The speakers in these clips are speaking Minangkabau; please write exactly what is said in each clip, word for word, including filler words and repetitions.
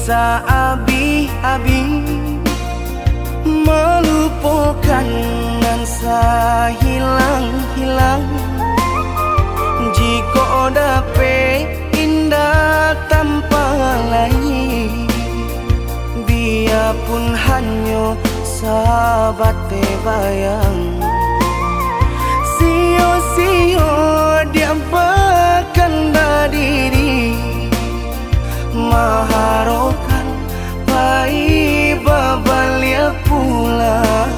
Tak abih-abih malupokan nan sahilang-hilang. Jikok dapek indak tampa lai, biapun hanyo sabateh bayang. Sio-sio diampakan badiri, maharokan pai babaliak pulang.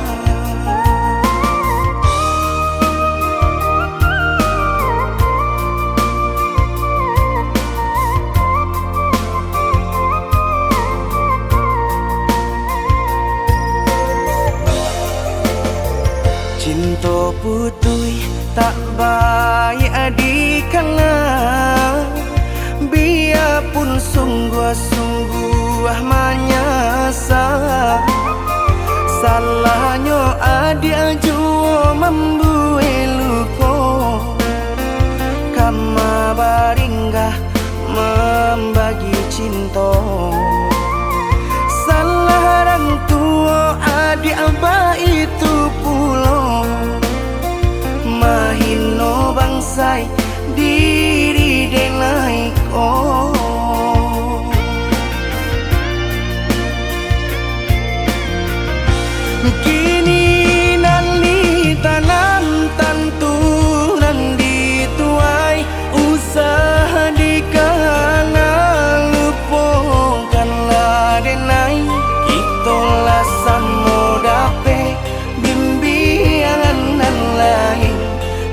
Cinto putuih tak baiak dikana, biapun sungguah-sungguah manyasa. Salahnyo adiak juo mambuek luko, kama baringgah mambagi cinto. Salah rang tuo adiak baitu pulo, mahino bangsai diri denai ko. Kini nan ditanam tantu nan dituai, usah dikana lupokanlah denai. Kito lah samo dapek bimbiangan nan lain,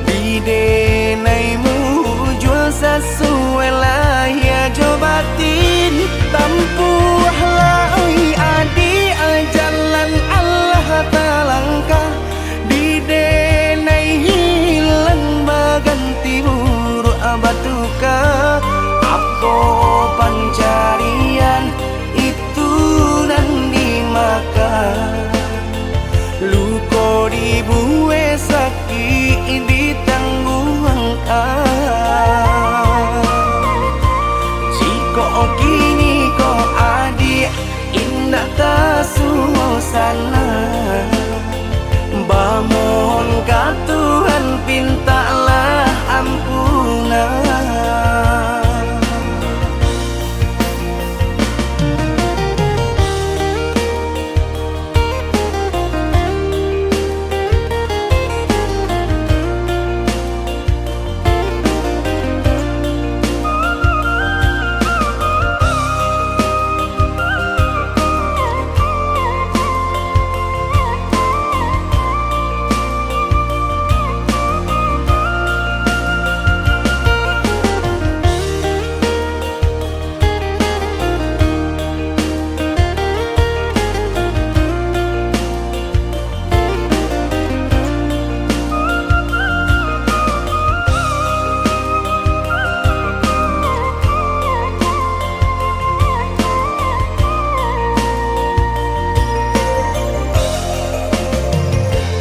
di denai mujua sasuai lahia jo batin. Tampuahlah oi adiak jalan alah talangkah, di denai hilang baganti buruak batuka. Apo pancarian itu nan dimakan? Luko dibuek, sakik ditangguangkan. Jikok kini ko adiak indak tasuo sanang, bamohon ka Tuhan pintaklah ampunan.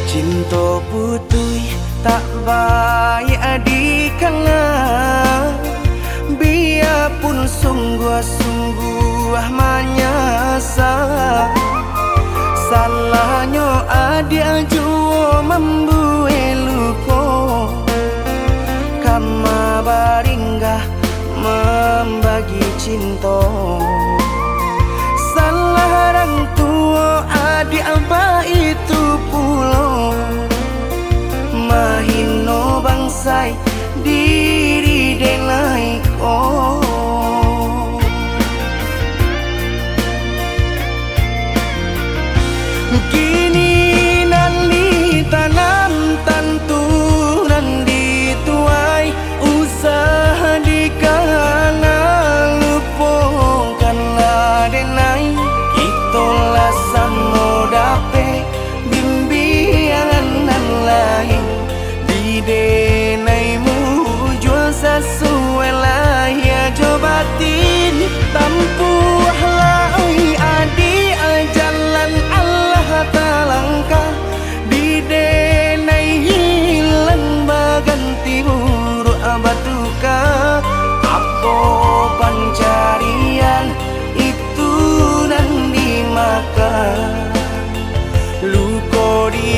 Cinto putuih tak baiak dikana, biapun sungguah-sungguah manyasa. Salahnyo adiak juo mambuek luko, kama baringgah mambagi cinto. Salah rang tuo adiak baitu pulo, mahino bangsai diri denai ko. Kini nan ditanam tantu nan dituai, usah dikana lupokanlah denai. Kito lah samo dapek bimbiangan nan lain, di denai mujua sasuai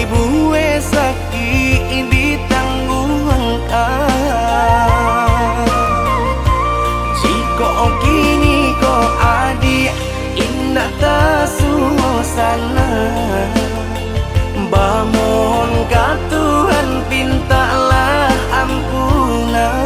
Mue sakik ditangguangkan. Jikok kini ko adiak indak tasuo sanak, bamohon ka Tuhan pintaklah ampunan.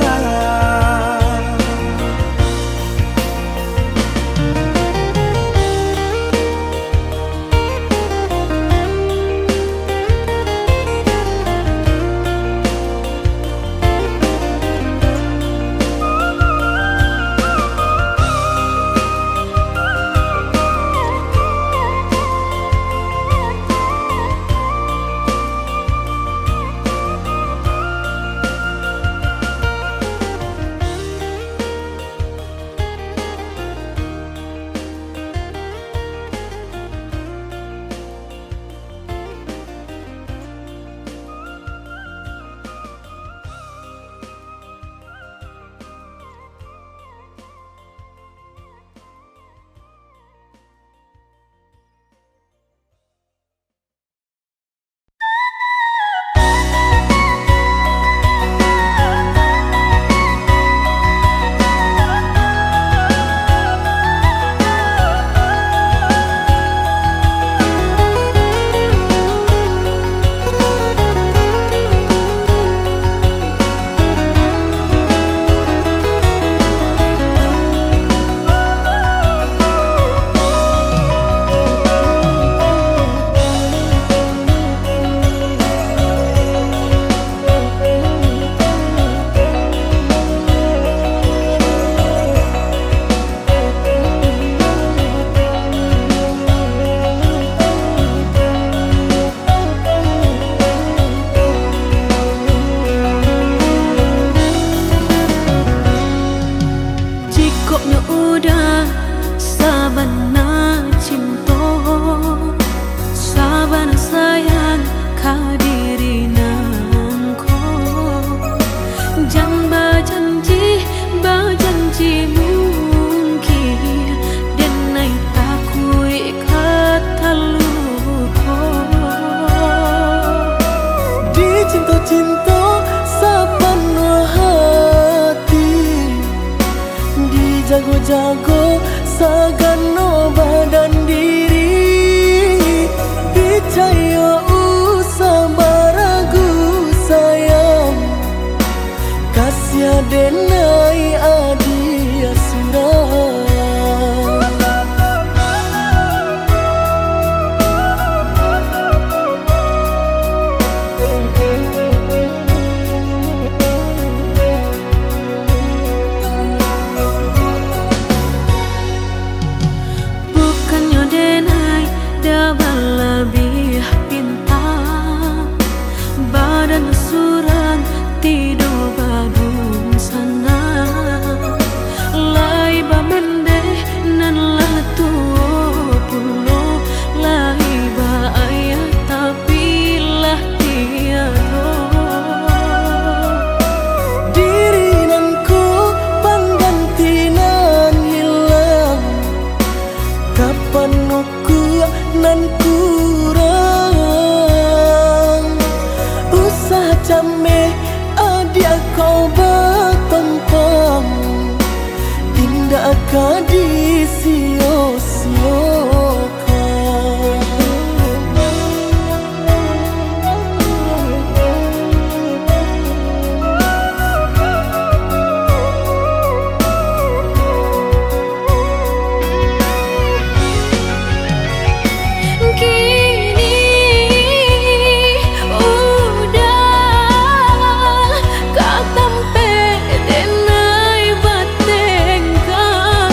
Jikok nyo udah sabana cinto, sabana sayang ka diri nangko, jan bajanji, bajanji mungkin, den ai takuik ka taluko. Dicinto-cinto sapanuah hati, dijago-jago sagano badan diri. Picayo usah baragu sayang, kasiah den ai adiak surang. Bukannyo den ai dah balabiah pinta, badan surang tido badunsanak, lai bamandeh nan lah tuo pulo, lai baayah tapi lah tiado. Diri nan ko pangganti nan hilang, kapan ukuak nan kurang. Usah cameh adiak ko batompang, indak ka disio-siokan. Kini udah ka tampek den ai batengkah.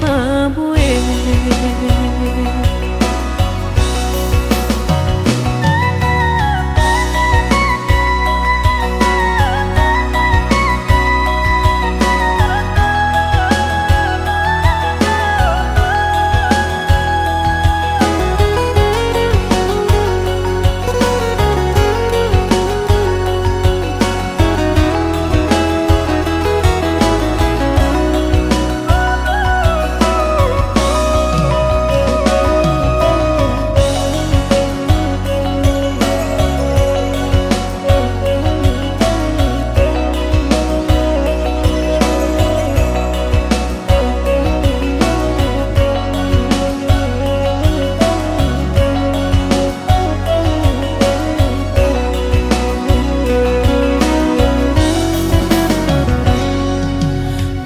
pabuek.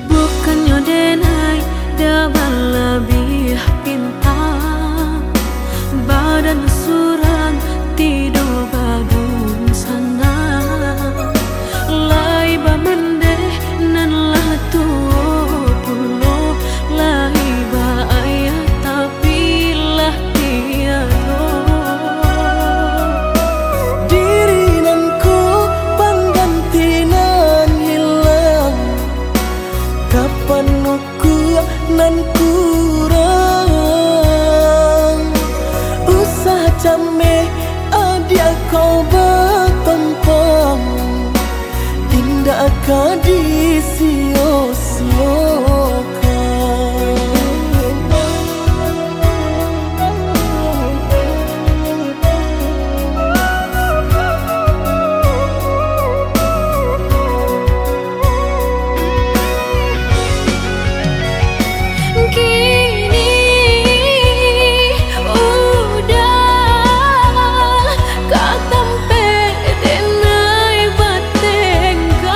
Bukannyo denai dah balabiah pinta, badan surang tido badunsanak, lai bamandeh nan lah tuo pulo, lai baayah tapi lah tiado. Diri nan ko pangganti nan hilang, kapan ukuak nan kurang. Usah cameh adiak ko batompang, indak ka disio-siokan. Kini udah ka tampek denai batenggang.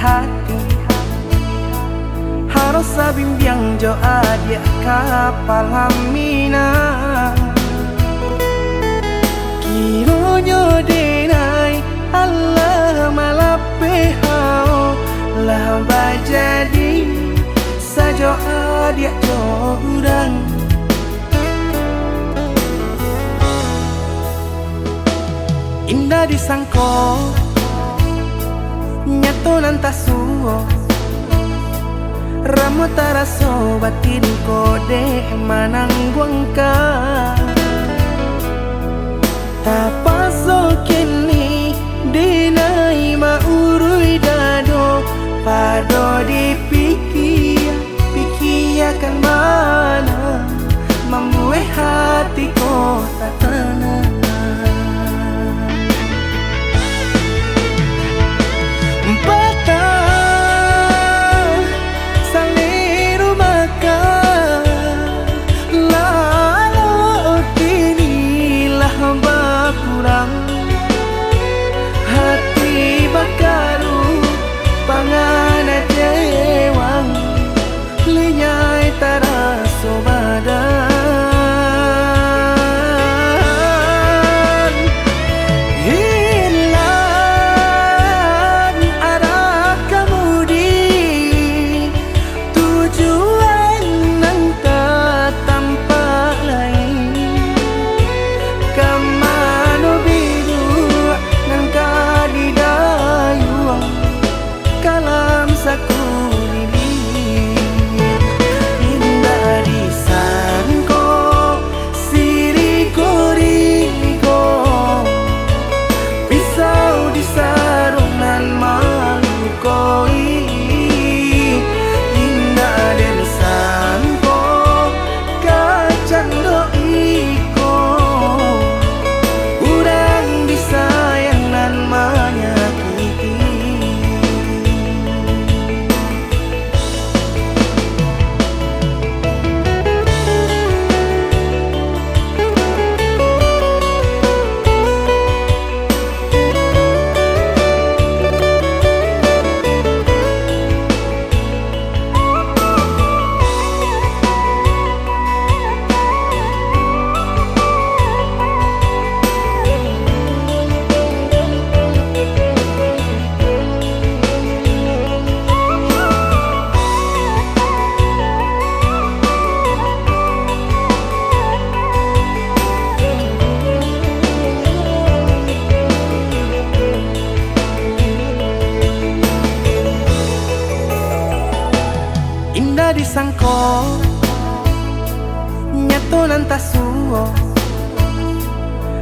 hati. Harus sabimbiang jo adiak ka Palaminan. Kironyo denai alah malapeh hao, lah bajadi sajo adiak jo urang. Indak disangko, nyato nan tasuo. Ramuah taraso, batin ko dek manangguangkan. Tapaso kini dinai mauruih dado, pado dipikia, pikiakan bana, mambuek hati ko tak tanang. Patah salero makan, lalok kini lah bakurang. Hati bakaruh, pangan kacewang, linyai taraso badan. Hilang arah kamudi, tujuan nan ka tampak lai. Ka mano biduak nan ka didayuang, kalam sakuliliang. Indak disangko, sirigo-rigo, pisau di sarung nan malukoi. Indak den sangko, kacando iko, urang disayang nan manyakiti. Indak disangko, nyato nan tasuo.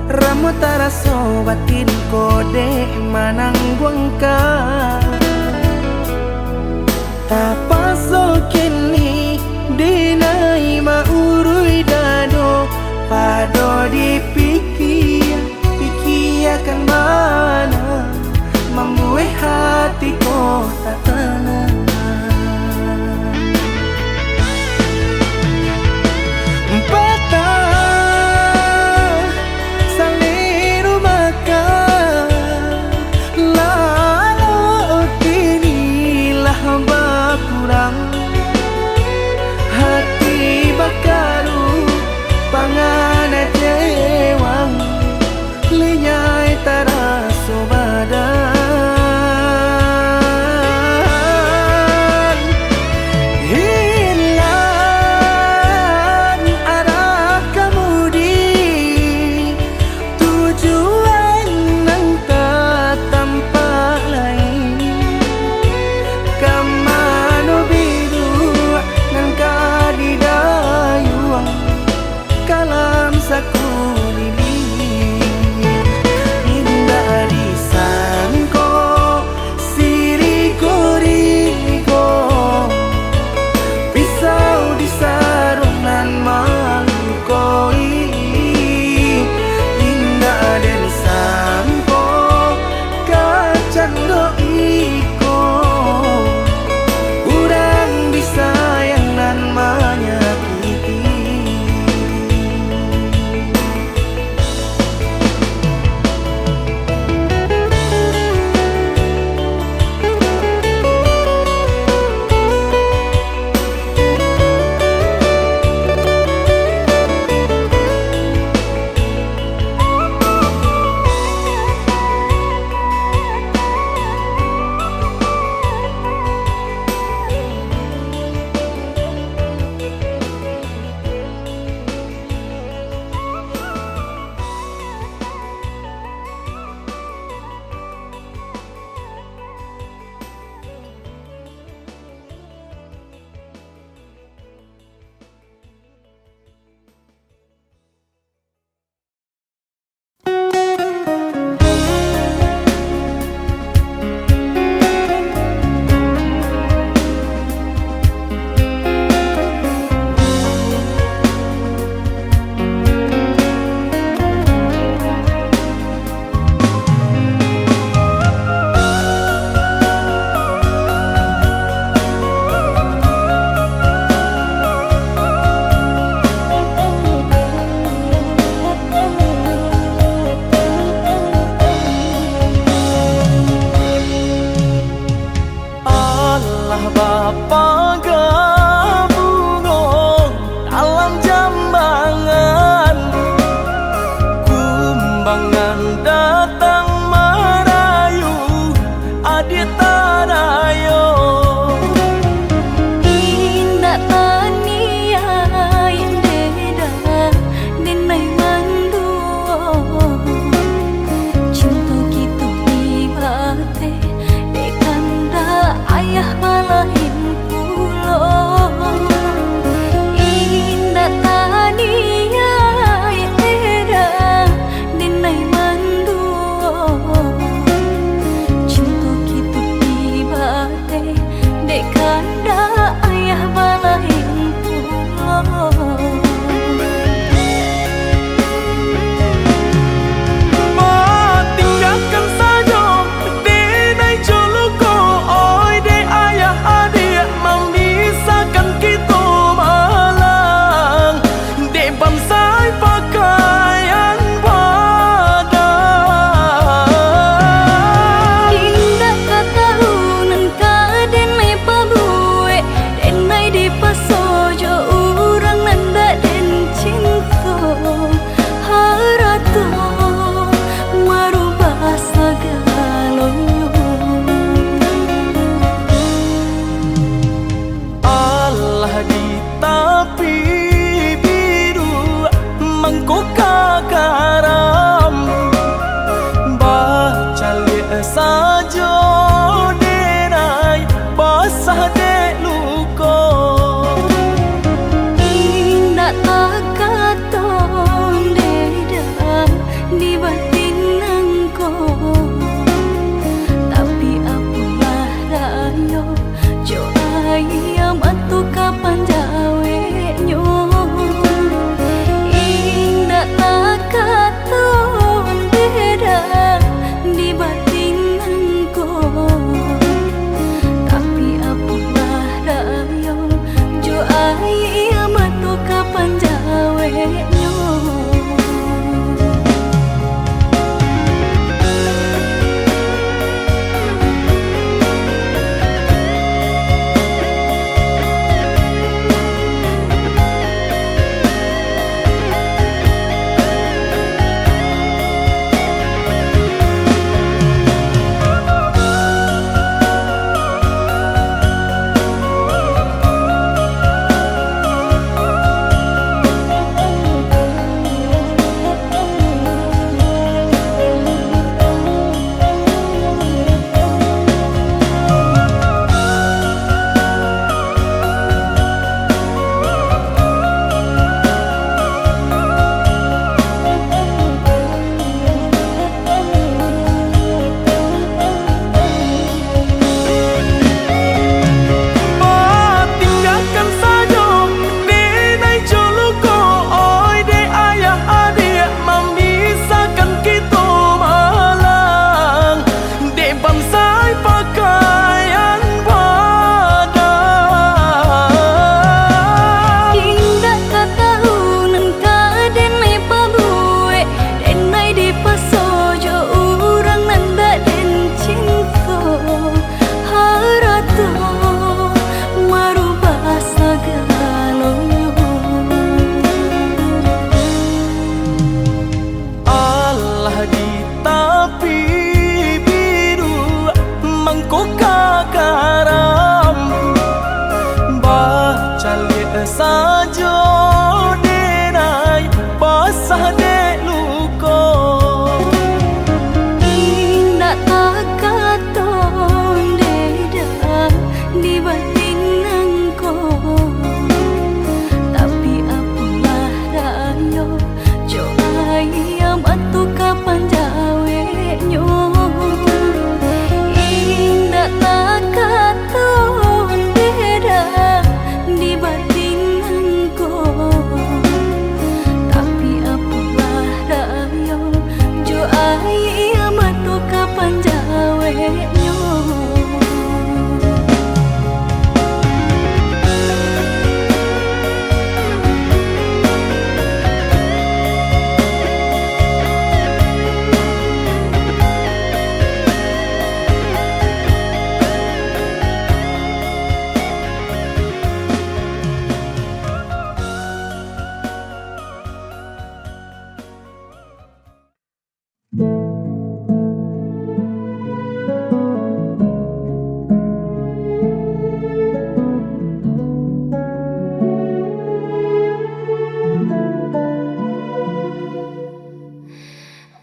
Ramuah taraso, batin ko dek manangguangkan. Tapaso kini dinai mauruih dado, pado dipikia, pikiakan bana, mambuek hati ko tak tanang. Patah salero makan, lalu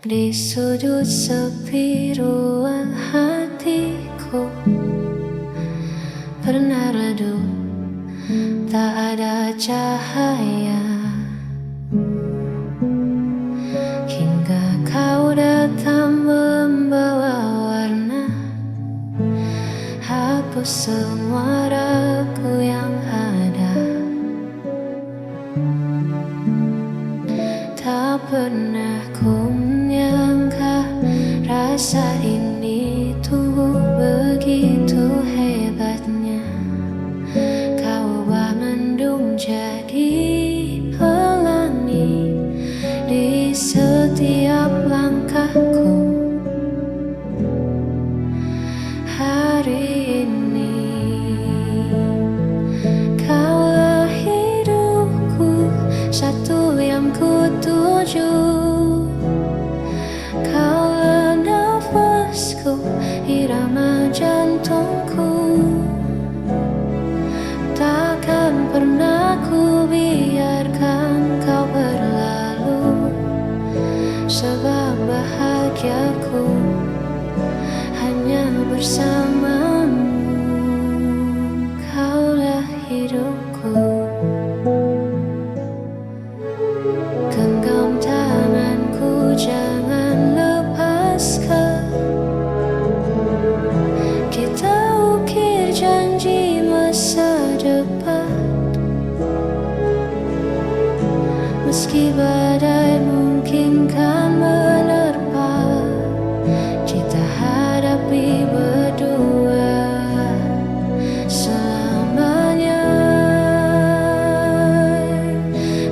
Di sudut sepi ruang hatiku, pernah redup, tak ada cahaya. Hingga kau datang membawa warna, hapus semua ragu yang ada. Tak pernah ku menyangka rasa ini tuh begitu hebatnya. Kau ubah mendung jadi pelangi di setiap langkahku. Hari ini, kaulah hidupku, satu yang ku tuju. Kaulah nafasku, irama jantungku. Takkan pernah ku biarkan kau berlalu, sebab bahagiaku hanya bersamamu. Kaulah hidupku. Genggam tanganku, jangan lepaskan. Kita ukir janji masa depan. Meski badai mungkin kan menerpa, kita hadapi berdua selamanya.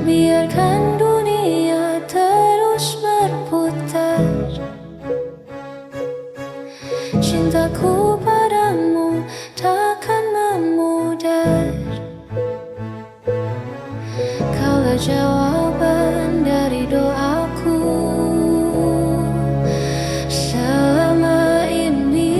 Biarkan dunia terus berputar, cintaku padamu takkan memudar. Kaulah jawaban dari doaku selama ini.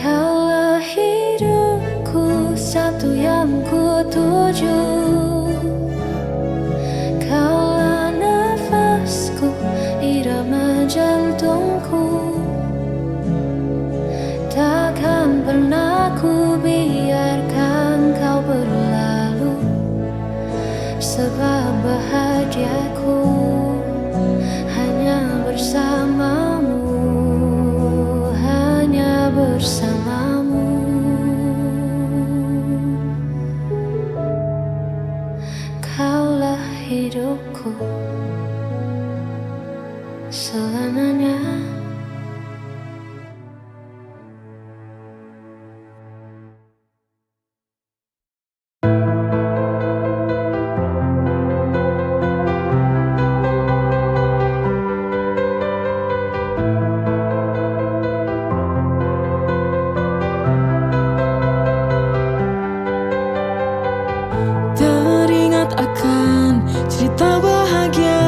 Kaulah hidupku, satu yang ku tuju. Kaulah nafasku, irama jantungku. Takkan pernah ku biarkan kau berlalu, sebab bahagiaku hanya bersamamu, hanya bersamamu. Kaulah hidupku selamanya. Teringat akan cerita bahagia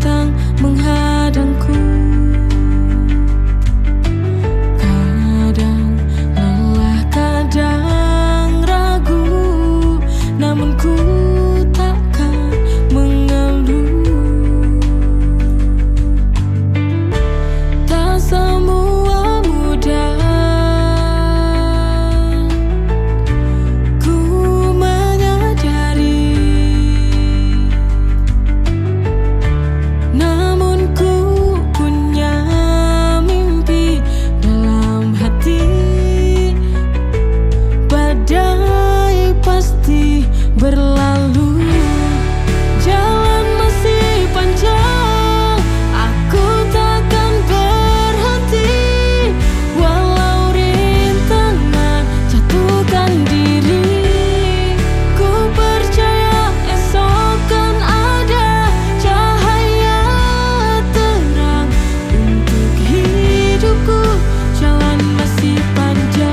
datang menghadangku. Kadang lelah, kadang ragu, namun ku takkan mengeluh. Tak semua mudah, ku menyadari. Namun ku punya mimpi dalam hati, badai pasti berlalu. Jalan masih panjang, aku takkan berhenti. Walau rintangan jatuhkan diri, ku percaya esok kan ada cahaya terang. Untuk hidupku, jalan masih panjang.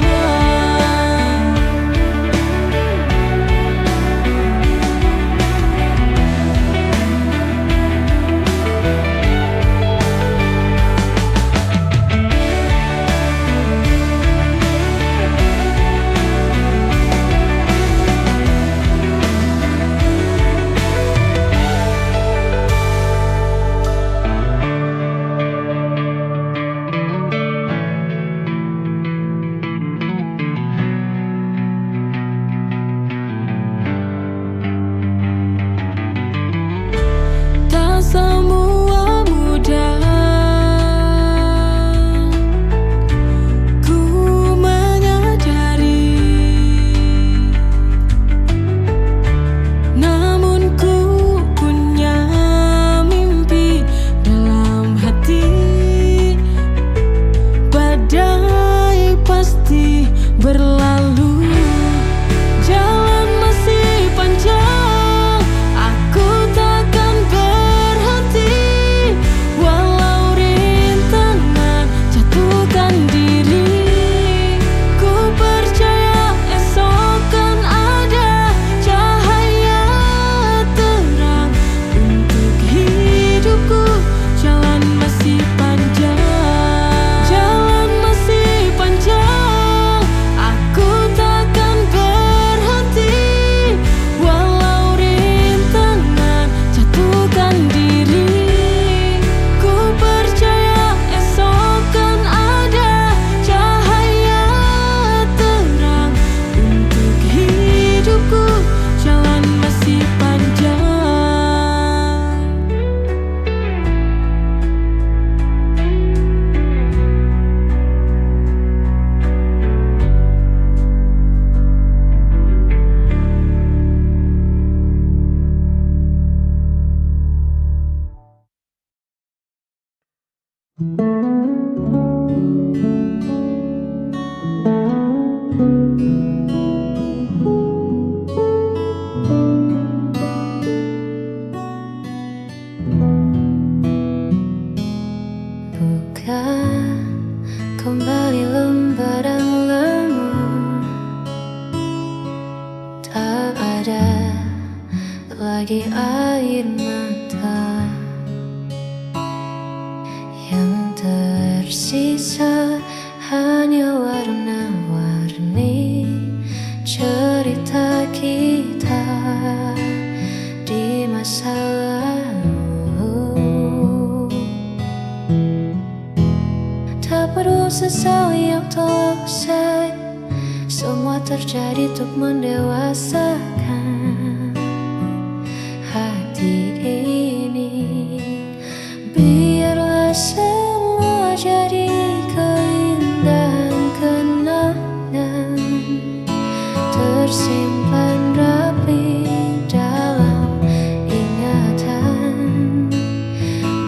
Tak semua mudah, ku menyadari. Namun ku punya mimpi dalam hati, badai pasti berlalu. Jalan masih panjang, aku takkan berhenti. Walau rintangan jatuhkan diri, ku percaya esok kan ada cahaya terang. Untuk hidupku, jalan masih panjang. Jalan masih panjang, aku takkan berhenti. Walau rintangan jatuhkan diri, ku percaya esok kan ada cahaya terang. Untuk hidupku, jalan masih panjang. Buka kembali lembaran lemah, tak ada lagi air mata. Yang tersisa hanya warna-warni cerita kita di masa lalu. Tak perlu sesali yang telah usai. Semua terjadi untuk mendewasakan hati ini. Biarlah semua jadi keindahan kenangan, tersimpan rapi dalam ingatan.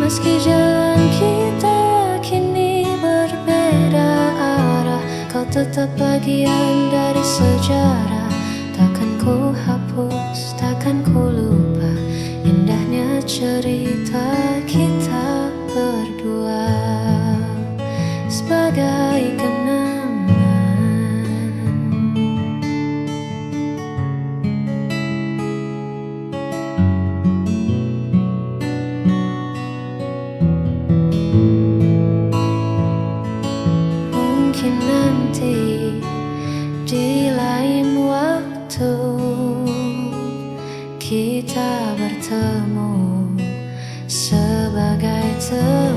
Meski jalan kita kini berbeda arah, kau tetap bagian dari sejarah. Takkan ku hapus, takkan ku lupa indahnya cerita kita berdua sebagai kenangan. Kita bertemu sebagai teman.